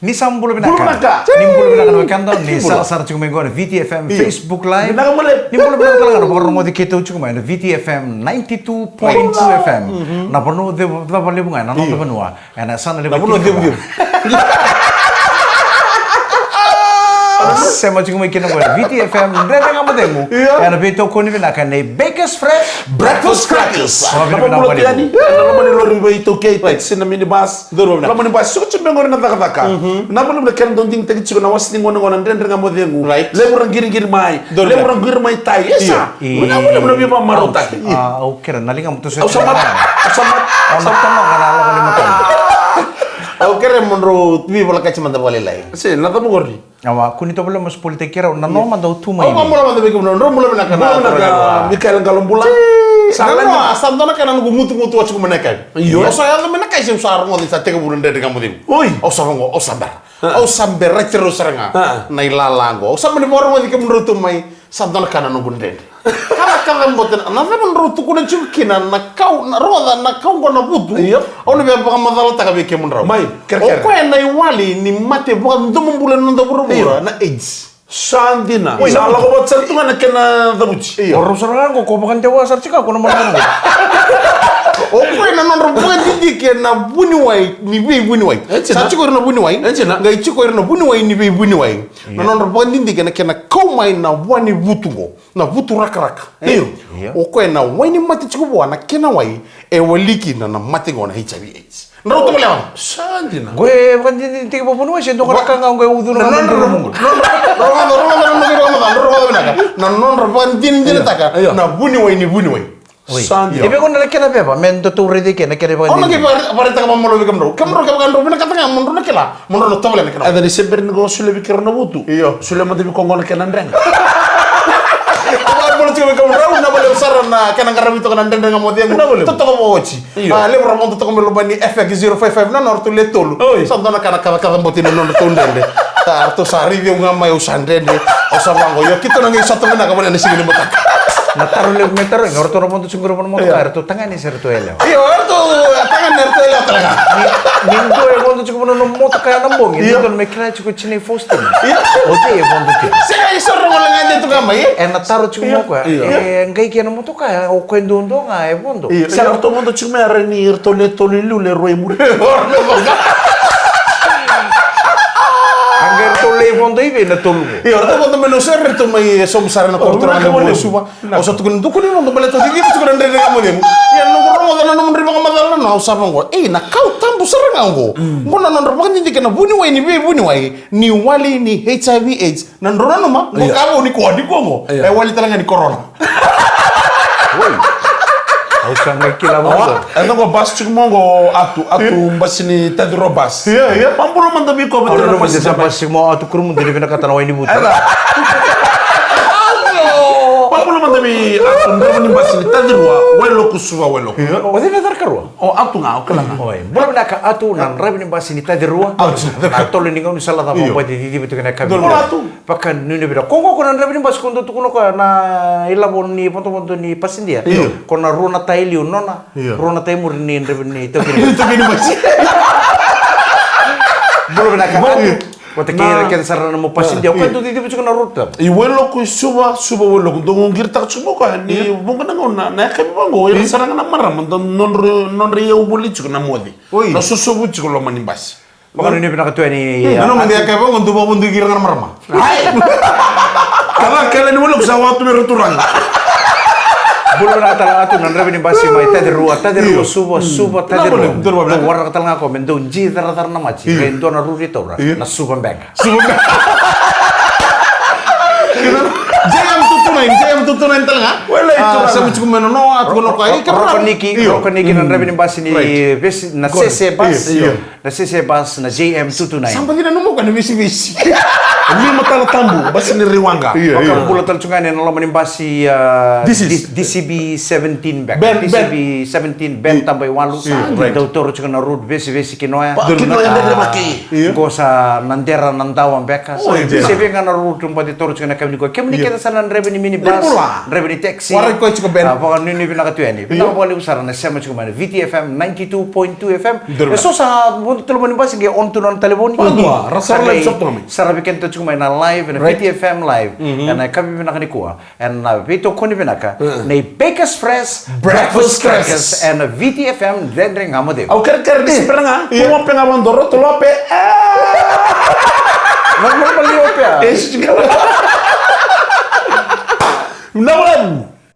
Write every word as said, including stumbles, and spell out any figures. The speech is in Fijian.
Ni sa bula vinaka. Bula vinaka. Ni bula vinaka na wekada, ni sarasara tiko mai qo na V T F M Facebook Live. Vinaka mule. Ni bula vinaka tale ga na vakarogoci keitou tiko mai na V T F M ninety-two point two F M. Na vanua ceva, cava levu ga na noda vanua. Ena sa na levu. Na vanua ceva, ceva. Sema tiko mai kina qo na V T F M Dredre Ga Mo Cegu. Io. Ena veitokoni vinaka nei Bakers Fresh Breakfast Crackers. Ena loma ni lori, ena loma ni lori veitaukei, taxi, na minibus. Loma ni basi, suka tiko mai qori na cakacaka. Na vale na kena dau digitaki tiko na wase ni gauna qo na Dredre Ga Mo Cegu. Levu ra qiriqiri mai. Levu ra qiri mai tai. E sa. Io. Io. Au kere na ligamu tu sa. Au sa mata. Au sa mata. Au na tama ga na lako ni mata. Au kere mo drau veivolekati mada vakalailai. Se, na cava qori? Awa, kua ni tovolea mo spoiltaki keirau, na noma dau tu mai. Au vakabula mada vei kemudrou, drau bula vinaka na. Bula vinaka, Mikaela Qalobula. Sa nanoa, sa dua na ka na noqu mutumutu oti qo mai na yakavi. Io. Au sa yaco mai na kai, se au sa rogoca ni sa tekivu na Dredre Ga Mo Cegu. Oi. Au sa vaqo, au sa bera. Au sa berati rau sara ga na ilala qo. Au sa mani vakarogoci kemudrau tu mai, sa dua na ka na noqu dredre. Kacakaca bote na, na cava drau tukuna tiko kina na kau, na rogoca na kau qo na vutu. Io. Au na via vakamacalataka vei kemudrau. Mai, kerekere. O koya na iwali ni mate vakadomobula ena noda vuravura na AIDS. Sa dina. Oi, sa lako vata sara tu ga na kena cavuti. Io. O rau sara ga qo ko vakadewa sara tiko ko na malumalumu. O koya na nodra vakadidike na vuniwai ni veivuniwai. Sa tiko ira na vuniwai. Qai tiko ira na vuniwai ni veivuniwai. Na nodra vakadidike na kena kau mai na vua ni vutu qo. Na vutu rakaraka. Io. O koya na wai ni mate tiko vua na kena wai e wali kina na mate qo na HIV AIDS. Drau tovolea. Sa dina. Qo e vakadidike vakavuniwai se dua ga na ka ga qo e ucuna ga na nodra vuku. Na nodra vakadinadinataka na vuniwai ni vuniwai. Sa dina. E vei qo na kena veva me datou raica kina na kena vakadidike. Au na qai vakaraitaka vakamalua vei kemudrau. Kemudrau kevaka drau vinakata ga mo drau na kila. Mo drau na tovolea na kena. Eda ni se bera ni qo solia vei keirau na vutu. Io. Solia mada vei koya qo na kena drega. Au vakabula tiko vei kemudrau, na vale sara na kena qaravi toka na Dredre Ga Mo Cegu. Na vale. Totoka vakaoti. Io. A, levu ra vodo toka mai loma ni F X zero five five na nodratou le tolu. Oi. Sa dua na ka na kacakaca bote na nodratou dredre. Sa ratou sa raici au ga mai au sa dredre. Au sa vaqo, io keitou na qai sota vinaka vale na siga ni mataka. Na taro levu me taro, o ratou na vodo tiko qori vua na motoka, eratou tagane se ratou yalewa? Io, eratou tagane, eratou yalewa tale ga. Ni, ni dua e vodo tiko vua na nomu motoka ena bogi, ni dua me kila tiko Tinai Faustina. Io. O cei e vodo tiko? Sega, e so rogo na gade tu ga mai. Ena taro tiko mai o koya. Io. E qai kei na motoka, o koya duadua ga e vodo. Io. Se ratou vodo tiko mai, era ni ratou le tolu i liu, le rua i muri. A qai ratou le vodo i vei na tolu qo? Io, ratou vodo mai na uso, ratou mai sobu sara na koro tu na levu Suva. Au sa tukuni, tukuni noqu baleta au ciciva tiko na Dredre Ga Mo Cegu. Ia noqu rogoca na nomudrou ivakamacala na, au sa vaqo, ei, na kau tabu sara ga oqo. Qo na nodra vakadidike na vuniwai ni veivuniwai ni wali ni HIV AIDS. Na drau nanuma qo ka vou nikua, nikua qo e wali tale ga ni corona. Oi. Au sa qai kila vaqo. E toqo basi tiko mo qo Atu, Atu basi ni Tacirua basi. Ia, ia. Vabula mada vei koya vata na basi. Basi tiko mo Atu Kurumudu ni vinakata na wai ni vutu. Vabula mada vei Atu, draiva ni basi ni Tacirua, Wailoku, Suva, Wailoku. O cei na carakarua? O Atu ga, o kila ga. Oi, bula vinaka Atu, na draiva ni basi ni Tacirua. Na tolo ni gauna ni sala cava o bati ciciva tiko na kavi. Bula Atu. Vakanuinui vinaka. Ko qo ko na draiva ni basi ko dau tukuna koya na ilavo ni vodovodo ni pasidia. Io. Ko na rua na ta i liu nona, rua na ta i muri ni draiva ni taukei ni basi. Bula vinaka Atu. Vata kei ira kece sara na nomu pasidia. O koya dau ciciva tiko na ruta. I Wailoku, i Suva, Suva, Wailoku. Dau qiritaka tiko mai o koya ni vuqa na gauna na yakavi vaqo, ira sara ga na marama dau nodra, nodra iyau voli tiko na moce. Oi. Na sosovu tiko loma ni basi. Vakanuinui vinaka tu yani. Nanuma ni yakavi vaqo dau vakavodoki ira ga na marama. Ai. Kala, kala ni Wailoku sa watu me ra turaga. Bula vinaka tale Atu, na draiva ni basi mai Tacirua, Tacirua, Suva, Suva, Tacirua. Dau waraka tale ga ko me dau ji caracara na mati. Qai dua na ruri taura na Suva Bega. Suva Bega. J M two two nine, J M two two nine tale ga. Wele, a, turaga. Sa mutuku me nonoa, a, tu ko noka. Rokaniki, Rokaniki na draiva ni basi ni Vesi, na Sese basi. Na Sese basi na J M two two nine. Sa baci nanuma o koya na Vesivesi. Lima Tala Tabu, basi ni Riwaqa. Io, io. Vakabula tale tu ga yani ena loma ni basi, a, D C B seventeen beka. D C B seventeen, Ben Tabaiwalu. Dau toro tiko na route Vesivesi ki Noya. Ki Noya, Dredrevaki. Qo sa na dera na dawa beka. Se vei ga na route baci toro tiko na yakavi nikua. Kemuni kece sa na draiva ni minibus, draiva ni taxi. Vakanuinui vinaka tu yani. Vinaka vakalevu sara na sema tiko mai na V T F M ninety-two point two F M. E so sa Mudu tale mai ni basi qai on tu na nona talevoni. Vakadua, ra sara live, sara tu mai. Sara vei keda tiko mai na live, na Right. V T F M live. Mhm. Ena yakavi vinaka nikua, ena veitokoni vinaka Mhm. nei Bakers Fresh Breakfast Breakfast Crackers. Crackers ena V T F M Dredre Ga Mo Cegu. Au kere kere ni sipera ga, yeah. Uma pe ga vadoro, tolope. Normal mali o pea. Esi kala. Na wala.